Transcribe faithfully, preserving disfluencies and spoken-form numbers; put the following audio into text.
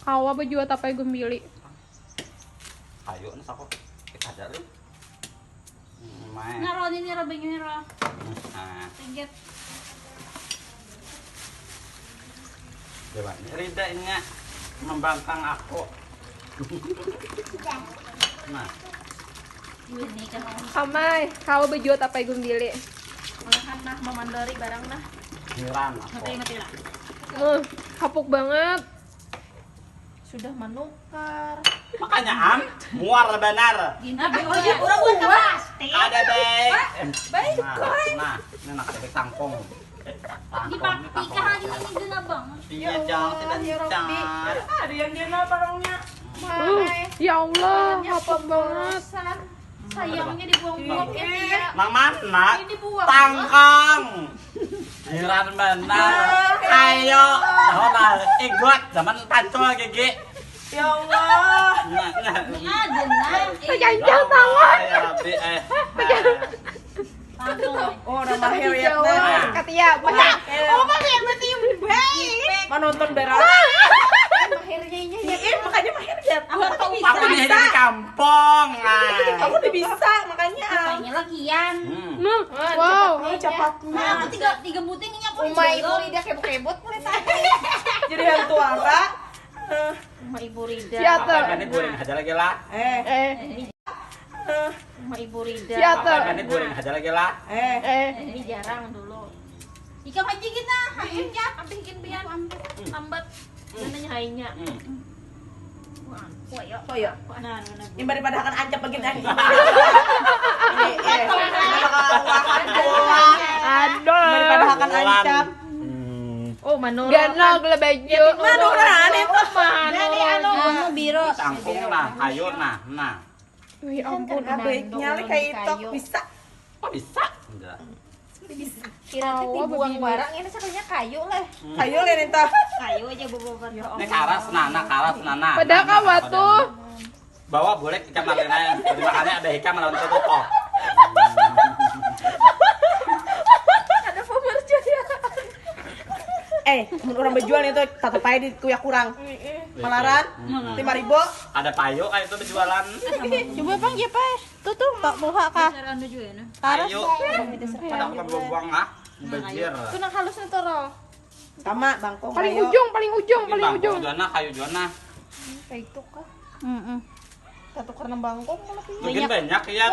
Kawa bajua tapai gumbili. Ayo, nus aku. Eh, ada lih. Hmm, main. Nah, Roni ni, Roni ni, Ro. Nah. Tinggi. Coba, ini Rida ini membangkang aku. Nah. Ini kan. Kamai, kawa bajua tapai gumbili. Malahan nah, mamandori barang nah. Hiran aku. Mati, mati lah. Uh, hapuk banget. Sudah manukar. Makanya am, muar banar. Gini, oh, iya, orang buat plastik. Ada baik. Baik, nah, nah, ini nak ada baik tangkong. Tangkong, ini tangkong. Iya, jangan tidak. Ada yang dia napa orangnya? Uh, ya Allah, hapuk banget. Sayangnya dibuang-buang ya, Tia. Nang mana? Ini dibuang. Tangkang. Jiran benar. Ayo. Tahu lah. Eh, buat zaman pancol gigi. Ya Allah. Nah, nah. Ini ada, nah. Peganjang tangan. Ya Rabbi, eh. Langsung. Oh, udah mahir ya, Teh. Katia, mahir. Oh, mahir berarti baik. Menonton barang. Mahirnya ini. Iya, makanya mahir ya. Aku tuh bisa. Aku di kampung. Aku udah bisa, makanya. Makanya lakian. Hmm. Nah, wow. Cepatnya. Nah, aku tiga, tiga buting ini aku. Umai ibu lidah kebut-kebut mulai tadi. Jadi hantu ara. Umai ibu Rida. Siapa? Apa ini goreng aja lagi lah. Eh. Eh. Umai ibu Rida. Siapa? Apa ini goreng aja lagi lah. Eh. Eh. Ini jarang dulu. Ikam aja kita, akhirnya habis bikin pian lambat. Nananya hainya. Hmm. Wah, koyo. Koyo. Nah, nah, nah. Yang daripada akan ancap bagian tadi. Eh, eh. Aduh. Daripada akan ancap. Hmm. Oh, manurun. Ganal gula baju. Manuran itu. Jadi anu, anu biro. Tangkung nah, ayo nah, nah. Wih, ampun, baiknya leh kayak itu bisa. Oh, bisa? Enggak. Bisa. Kira tuh dibuang barang ini sekalinya kayu leh. Hmm. Kayu leh, Ninta. Kayu aja beberapa. Ini karas, nah, nah, karas, nah, nah. Padahal nah, kawa nah, tuh. Bawa boleh ikan lain aja. Jadi makanya ada ikan malam itu tuh. Ada pemercayaan. Eh, mun orang berjual itu tetep aja di kuyak kurang. Malaran, hmm, lima ribu. Ada payo kayak itu berjualan. Coba, Bang, ya, Pak. Tuh, tuh, Mbak Muha kah? Ayo. Pada aku buang ah. Bajir. Itu nang halus itu, Ro. Sama, bangkong. Paling ujung, paling ujung, paling ujung. Juana, kayu juana. Kayak itu kah? Heeh. Satu karena bangkong kalau punya. Mungkin banyak ya.